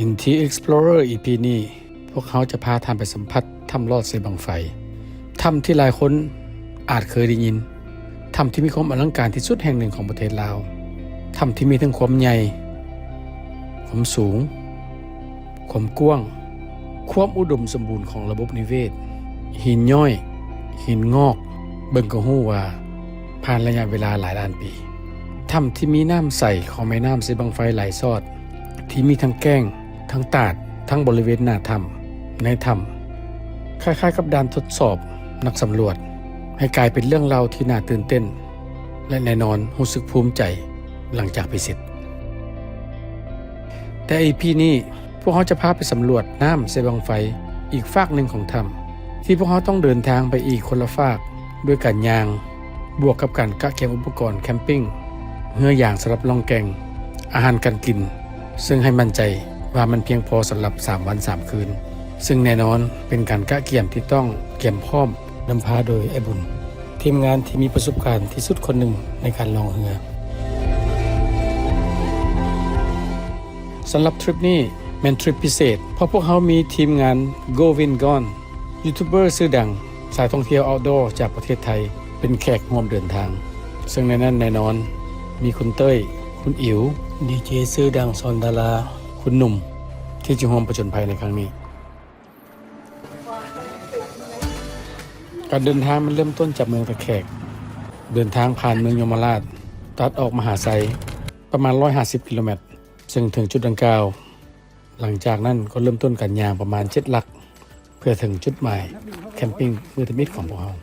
Inti Explorer ອີ ພີ ນີ້ ພວກເຮົາຈະພາທ່ານໄປສຳຜັດຖ້ຳລອດເຊບັ້ງໄຟ, ຖ້ຳທີ່ຫຼາຍຄົນອາດເຄີຍໄດ້ຍິນ, ຖ້ຳທີ່ມີຄວາມອະລັງການທີ່ສຸດແຫ່ງໜຶ່ງຂອງປະເທດລາວ, ຖ້ຳທີ່ມີທັງຄວາມໃຫຍ່, ຄວາມສູງ, ຄວາມກວ້າງ, ຄວາມອຸດົມສົມບູນຂອງລະບົບນິເວດ, ຫີນຍ້ອຍ, ຫີນງອກ, ເບິ່ງກໍຮູ້ວ່າຜ່ານໄລຍະເວລາຫຼາຍລ້ານປີ. ຖ້ຳທີ່ມີນ້ຳໃສຂອງແມ່ນ້ຳເຊບັ້ງໄຟໄຫຼຊອດ, ທີ່ມີທັງແກ້ງ, ທັງຕາດ, ທັງບໍລິເວນໜ້າຖ້ຳ, ໃນຖ້ຳ, ຄ້າຍໆກັບດ່ານທົດສອບນັກສຳຫຼວດ, ໃຫ້ກາຍເປັນເລື່ອງເລົ່າທີ່ໜ້າຕື່ນເຕັ້ນ ແລະ ແນ່ນອນຮູ້ສຶກພູມໃຈຫຼັງຈາກພິເສດ. ແຕ່ ອີ ພີ ນີ້ ພວກເຮົາຈະພາໄປສຳຫຼວດນ້ຳເຊບັ້ງໄຟອີກຟາກໜຶ່ງຂອງຖ້ຳ ທີ່ພວກເຮົາຕ້ອງເດີນທາງໄປອີກຄົນລະຟາກ ດ້ວຍການຍ່າງ ບວກກັບການກະກຽມອຸປະກອນແຄມປິງ, ເຮືອຢາງສຳລັບລ່ອງແກ່ງ, ອາຫານການກິນ, ເຊິ່ງໃຫ້ໝັ້ນໃຈວ່າມັນພຽງພໍສຳລັບສາມວັນສາມຄືນ, ເຊິ່ງແນ່ນອນເປັນການກະກຽມທີ່ຕ້ອງກຽມພ້ອມ ນຳພາໂດຍອ້າຍບຸນ, ທີມງານທີ່ມີປະສົບການທີ່ສຸດຄົນໜຶ່ງໃນການລ່ອງເຮືອ. ສຳລັບທຣິບນີ້ແມ່ນທຣິບພິເສດ ເພາະພວກເຮົາມີທີມງານ Go Win Gone ຢູທູບເບີຊື່ດັງສາຍທ່ອງທ່ຽວ outdoor ຈາກປະເທດໄທ ເປັນແຂກຮ່ວມເດີນທາງ, ເຊິ່ງໃນນັ້ນແນ່ນອນມີຄຸນເຕີຍ, ຄຸນອິວ, ດີເຈຊື່ດັງສອນດາລາ, ຄຸນໜຸ່ມ ທີ່ຈະຮ່ວມປະຈົນໄພໃນຄັ້ງນີ້. ການເດີນທາງມັນເລີ່ມຕົ້ນຈາກເມືອງທ່າແຂກ, ເດີນທາງຜ່ານເມືອງຍົມມະລາດ, ຕັດອອກມະຫາໄຊ ປະມານຮ້ອຍຫ້າສິບກິໂລແມັດ ເຊິ່ງເຖິງຈຸດດັ່ງກ່າວ. ຫຼັງຈາກນັ້ນກໍເລີ່ມຕົ້ນການຍ່າງປະມານເຈັດຫຼັກ ເພື່ອເຖິງຈຸດໝາຍແຄມປິງມື້ທຳອິດຂອງພວກເຮົາ.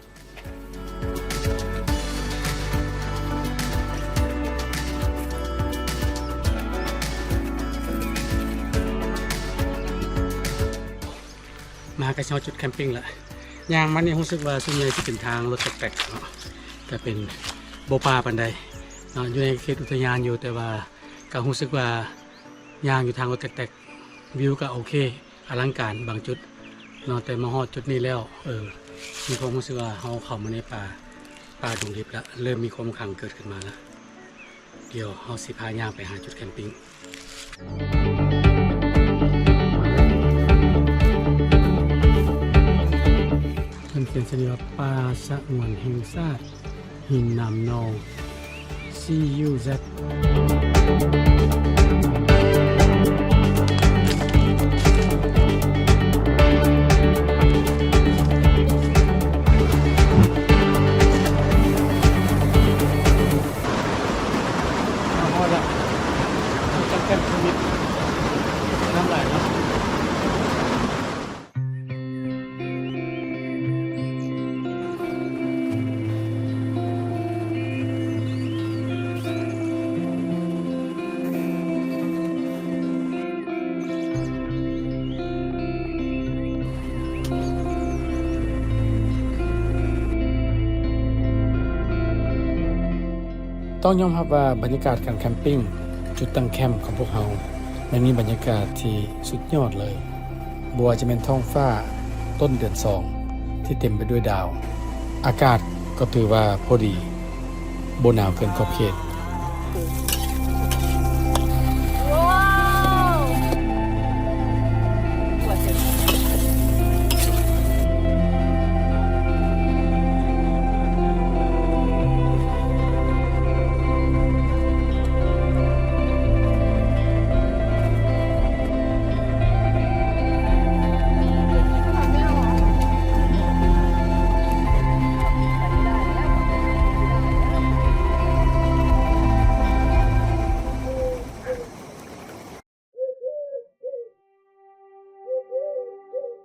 ມາໃກ້ຮອດຈຸດແຄມປິງລະ. ຍ່າງມານີ້ຮູ້ສຶກວ່າສ່ວນໃຫຍ່ຊິເປັນທາງລົດຕອກແຕກເນາະ, ກະເປັນບໍ່ປ່າປານໃດເນາະ, ຢູ່ໃນເຂດອຸທະຍານຢູ່, ແຕ່ວ່າກະຮູ້ສຶກວ່າຍ່າງຢູ່ທາງລົດຕອກແຕກ ວິວກະໂອເຄ ອະລັງການບາງຈຸດເນາະ, ແຕ່ມາຮອດຈຸດນີ້ແລ້ວ ເອີ ມີຄວາມຮູ້ສຶກວ່າເຮົາເຂົ້າມາໃນປ່າ, ປ່າດົງດິບລະ, ເລີ່ມມີຄວາມຄັງເກີດຂຶ້ນມາລະ. ດຽວເຮົາຊິພາຍ່າງໄປຫາຈຸດແຄມປິງ. ເພິ່ນຂຽນໃສ່ນີ້ວ່າ ປ່າສະຫງວນແຫ່ງຊາດ ຫີນໜາມໜໍ່ ຊີຢູແຊັດ. ມາຮອດລະ ມີຈັກແຄມທຳອິດ ນ້ຳຫຼາຍເນາະ. ຕ້ອງຍອມຮັບວ່າບັນຍາກາດການແຄມປິງ ຈຸດຕັ້ງແຄມຂອງພວກເຮົາ ແມ່ນມີບັນຍາກາດທີ່ສຸດຍອດເລີຍ. ບໍ່ວ່າຈະແມ່ນທ້ອງຟ້າຕົ້ນເດືອນສອງທີ່ເຕັມໄປດ້ວຍດາວ, ອາກາດກໍຖືວ່າພໍດີ, ບໍ່ໜາວເກີນຂອບເຂດ.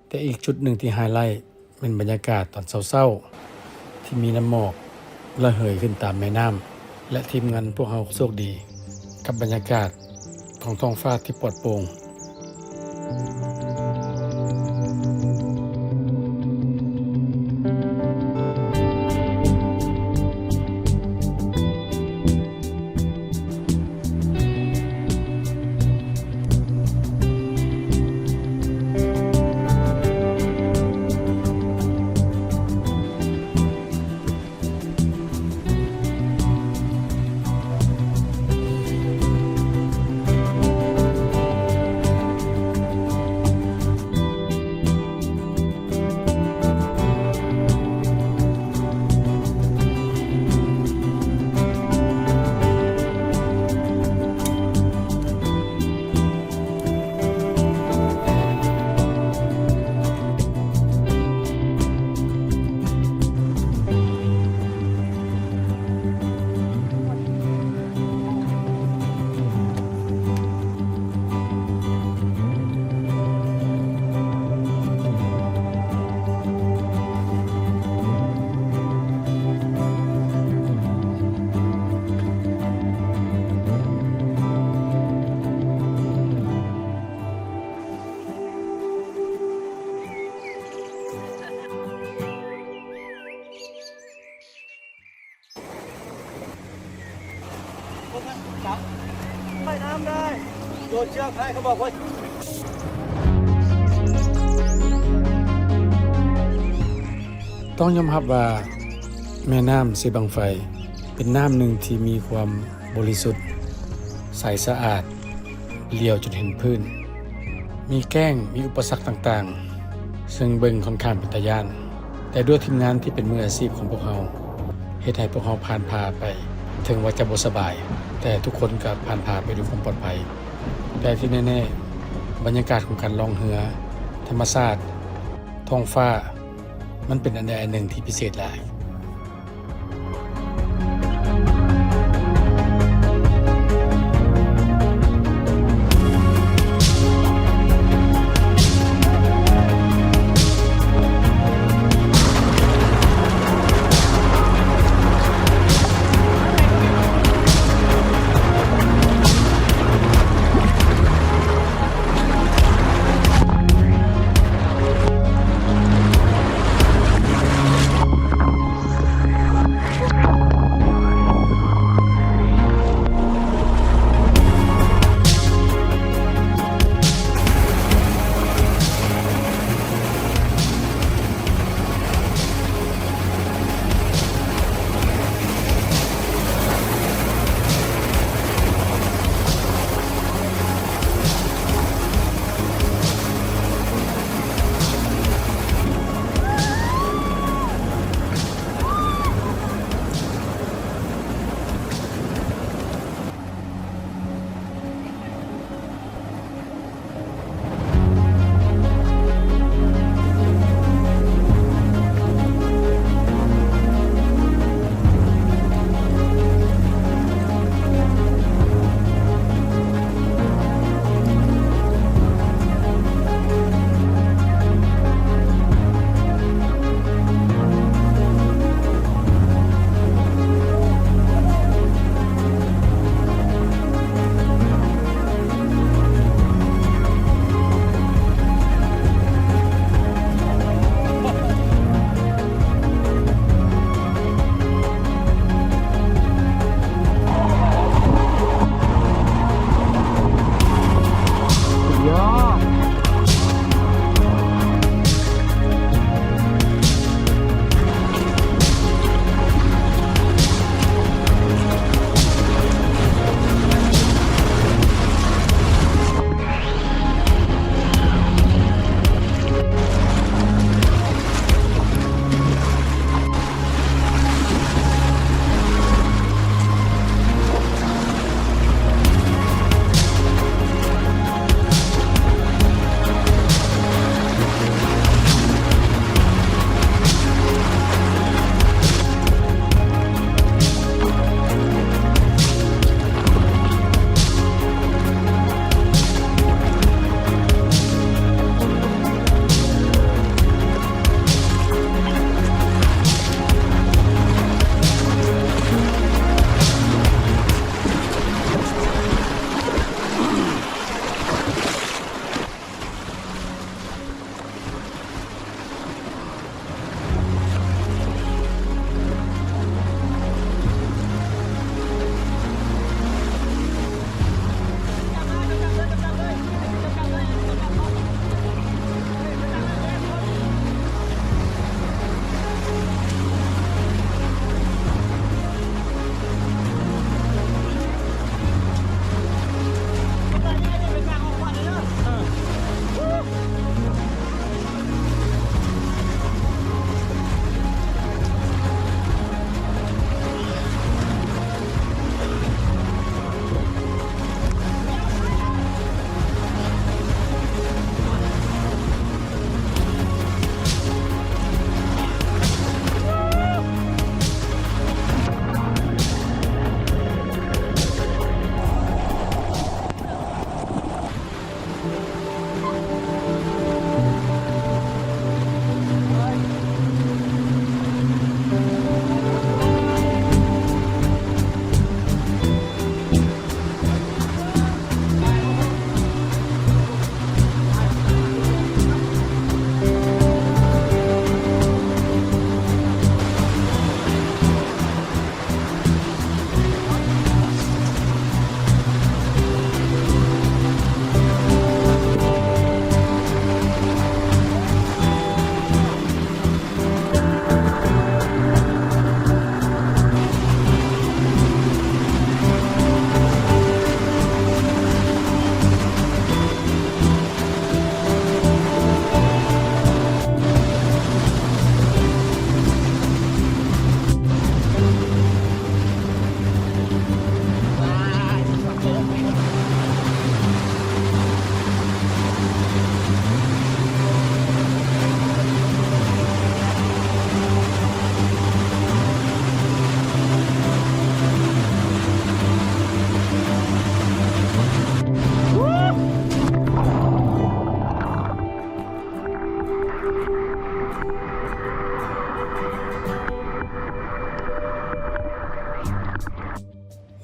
ແຕ່ອີກຈຸດໜຶ່ງທີ່ໄຮໄລ ແມ່ນບັນຍາກາດຕອນເຊົ້າໆ ທີ່ມີນ້ຳໝອກລະເຫີຍຂຶ້ນຕາມແມ່ນ້ຳ ແລະ ທີມງານພວກເຮົາໂຊກດີກັບບັນຍາກາດຂອງທ້ອງຟ້າທີ່ປອດໂປ່ງ. ແ ຕ້ອງຍອມຮັບວ່າ ແມ່ນ້ຳເຊບັ້ງໄຟ ເປັນນ້ຳໜຶ່ງທີ່ມີຄວາມບໍລິສຸດ, ໃສສະອາດ, ຫຼຽວຈົນເຫັນພື້ນ, ມີແກ້ງ, ມີອຸປະສັກຕ່າງໆ ເຊິ່ງເບິ່ງຂ້ອນຂ້າງເປັນຕາຢ້ານ, ແຕ່ດ້ວຍທີມງານທີ່ເປັນມືອາຊີບຂອງພວກເຮົາ ເຮັດໃຫ້ພວກເຮົາຜ່ານຜ່າໄປ. ເຖິງວ່າຈະບໍ່ສະບາຍ, ແຕ່ທຸກຄົນກໍຜ່ານຜ່າໄປດ້ວຍຄວາມປອດໄພ. ແຕ່ທີ່ແນ່ໆ, ບັນຍາກາດຂອງການລ່ອງເຮືອ, ທຳມະຊາດ, ທ້ອງຟ້າ, ມັນເປັນອັນໃດອັນໜຶ່ງທີ່ພິເສດຫຼາຍ.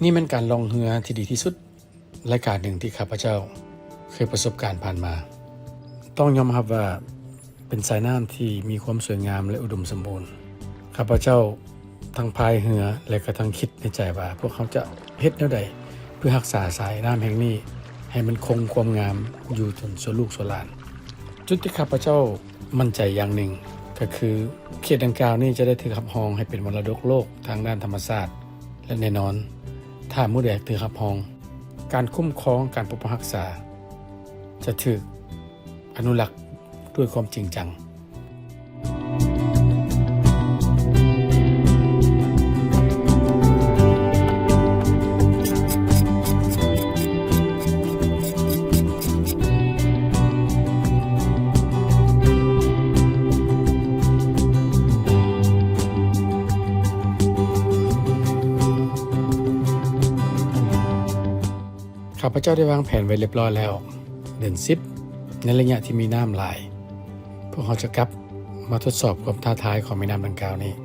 ນີ້ແມ່ນການລ່ອງເຮືອທີ່ດີທີ່ສຸດລາຍການໜຶ່ງທີ່ຂ້າພະເຈົ້າເຄີຍປະສົບການຜ່ານມາ. ຕ້ອງຍອມຮັບວ່າເປັນສາຍນ້ຳທີ່ມີຄວາມສວຍງາມ ແລະ ອຸດົມສົມບູນ. ຂ້າພະເຈົ້າທັງພາຍເຮືອ ແລະ ກະທັງຄິດໃນໃຈວ່າ ພວກເຮົາຈະເຮັດແນວໃດເພື່ອຮັກສາສາຍນ້ຳແຫ່ງນີ້ໃຫ້ມັນຄົງຄວາມງາມຢູ່ຈົນຊົ່ວລູກຊົ່ວຫຼານ. ຈຸດທີ່ຂ້າພະເຈົ້າໝັ້ນໃຈຢ່າງໜຶ່ງ ກະຄືເຂດດັ່ງກ່າວນີ້ຈະໄດ້ຖືກຮັບຮອງໃຫ້ເປັນມໍລະດົກໂລກທາງດ້ານທຳມະຊາດ ແລະ ແນ່ນອນ ຖ້າມື້ໃດຖືກຮັບຮອງ, ການຄຸ້ມຄອງ, ການປົກປັກຮັກສາ ຈະຖືກອະນຸລັກດ້ວຍຄວາມຈິງຈັງ. ຂ້າພະເຈົ້າໄດ້ວາງແຜນໄວ້ລຽບຮ້ອຍແລ້ວ, ເດືອນສິບ ໃນໄລຍະທີ່ມີນ້ຳຫຼາຍ, ພວກເຮົາຈະກັບມາທົດສອບຄວາມທ້າທາຍຂອງແມ່ນ້ຳດັ່ງກ່າວນີ້.